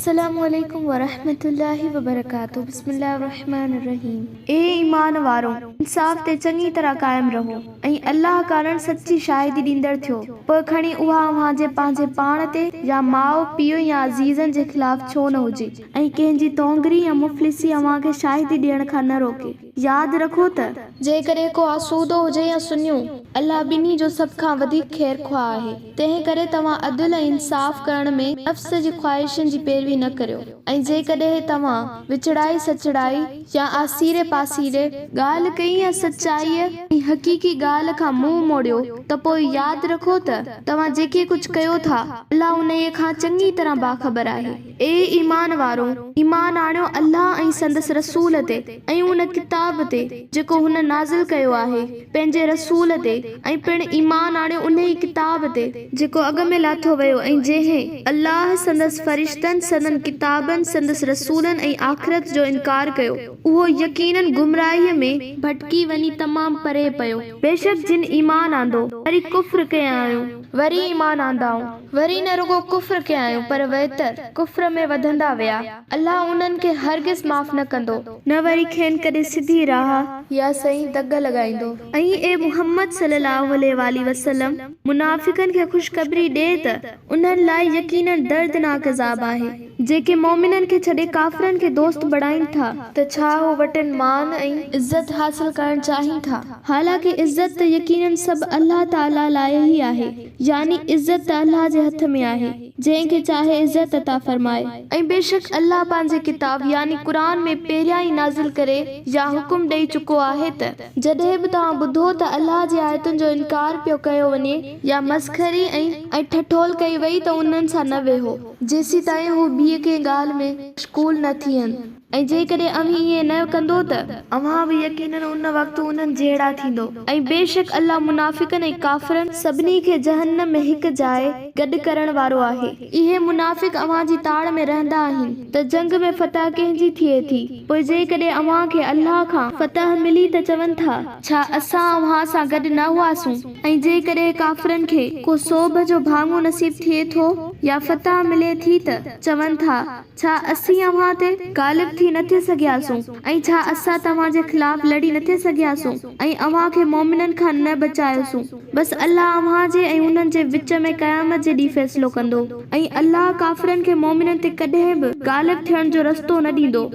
السلام عليڪم ورحمة الله وبرڪاته بسم الله الرحمٰن الرحيم اي ايمان وارؤ! انصاف تي چڱي طرح قائم رهو ۽ الله ڪارڻ سچي شاهدي ڏيندڙ ٿيو، پوء کڻي اها اوهان جي پنهنجي پاڻ تي يا ماء پيء يا عزيزن جي خلاف ڇو نه هجي ۽ ڪنهن جي تونگري يا مفلسي اوهان کي شاهدي ڏيڻ کان نه روڪي. ياد رکو ته. جيڪڏهن ڪو آسودو هجي يا سڃو، الله ٻنهي جو سڀ کان وڌيڪ خيرخواهه آهي، تنهن ڪري توهان عدل ۽ انصاف ڪرڻ ۾ نفس جي خواهشن جي پيروي نه ڪريو ۽ جيڪڏهن توهان وچڙائي سچڙائي يا آسيري پاسيري ڳالهه ڪئي يا سچائيء ۽ حقيقي ڳالهه کان منهن موڙيو ته پوء ياد رکو ته توهان جيڪي ڪجهه ڪيو ٿا، الله انهيء کان چڱي طرح باخبر آهي. اي ايمان وارؤ! ايمان آڻيو الله ۽ سندس رسول تي ۽ ان ڪتاب تي جيڪو هن نازل ڪيو آهي پنهنجي رسول تي ۽ پڻ ايمان آڻيو انهي ڪتاب تي جيڪو اڳ ۾ لاٿو ويو ۽ جنهن، الله، سندس فرشتن، سندن ڪتابن، سندس رسولن ۽ آخرت جو انڪار ڪيو، اهو يقيناً گمراهيء ۾. ڀٽڪي وڃي تمام پري پيو. بيشڪ جن ايمان آندو، وري ڪفر ڪيائون، وري ايمان آندائون، وري نه رڳو ڪفر ڪيائون پر ويتر ڪفر ۾ وڌندا ويا، الله انهن کي هرگز معاف نه ڪندو. نه وري کين ڪڏهن سڌي راهه. يا سئين دڳ لڳائيندو. ۽ اي محمد صلي الله عليه واٰله وسلم! منافقن کي خوشخبري ڏي ته انهن لاء يقيناً دردناڪ عذاب آهي، جيڪي مؤمنن کي ڇڏي ڪافرن کي دوست بڻائين ٿا. ته ڇا هو وٽن مان ۽. عزت حاصل ڪرڻ چاهين ٿا؟ حالانڪه عزت ته يقيناً سڀ الله تعاليٰ لاء ئي آهي. يعني عزت ته الله جي هٿ ۾ آهي، جنهن کي چاهي عزت عطا فرمائي. ۽ بيشڪ الله پنهنجي ڪتاب يعني قرآن ۾ پهريان ئي نازل ڪري يا حڪم ڏئي چڪو آهي ته، جڏهن به توهان ٻڌو ته الله جي آيتن جو انڪار پيو ڪيو وڃي يا مسخري ۽ ۽ ٺٺول ڪئي وئي ته انهن سان نه ويهو، جيسيتائين هو ٻيء ڪنهن ڳالهه ۾ مشغول نه ٿين. ۽ جيڪڏهن اوهين ائين نه ڪندو ته. اوهان به يقيناً ان وقت انهن جهڙا ٿيندو. ۽ بيشڪ الله منافقن ۽ ڪافرن. سڀني کي جهنم ۾ هڪ جاء گڏ ڪرڻ وارو آهي. اهي منافق اوهان جي تاڙ ۾ رهندا آهن. ته جنگ ۾ فتح ڪنهن جي ٿئي ٿي؟ پوء جيڪڏهن اوهان کي الله کان. فتح ملي ته چون ٿا، ڇا اسان اوهان سان گڏ نه هئاسون؟ ۽ جيڪڏهن ڪافرن کي ڪو سوڀ جو ڀاڱو نصيب ٿئي ٿو يا فتح ملي ٿي ته، چون ٿا، ڇا اسين اوهان تي غالب ٿي نه ٿي سگهياسون ۽ ڇا اسان توهان جي خلاف لڙي نه ٿي سگهياسون ۽ اوهان کي مؤمنن کان نه بچايوسون؟ بس الله اوهان جي ۽ انهن جي وچ ۾ قيامت جي ڏينهن فيصلو ڪندو ۽ الله ڪافرن کي مؤمنن تي ڪڏهن به غالب ٿيڻ جو رستو نه ڏيندو.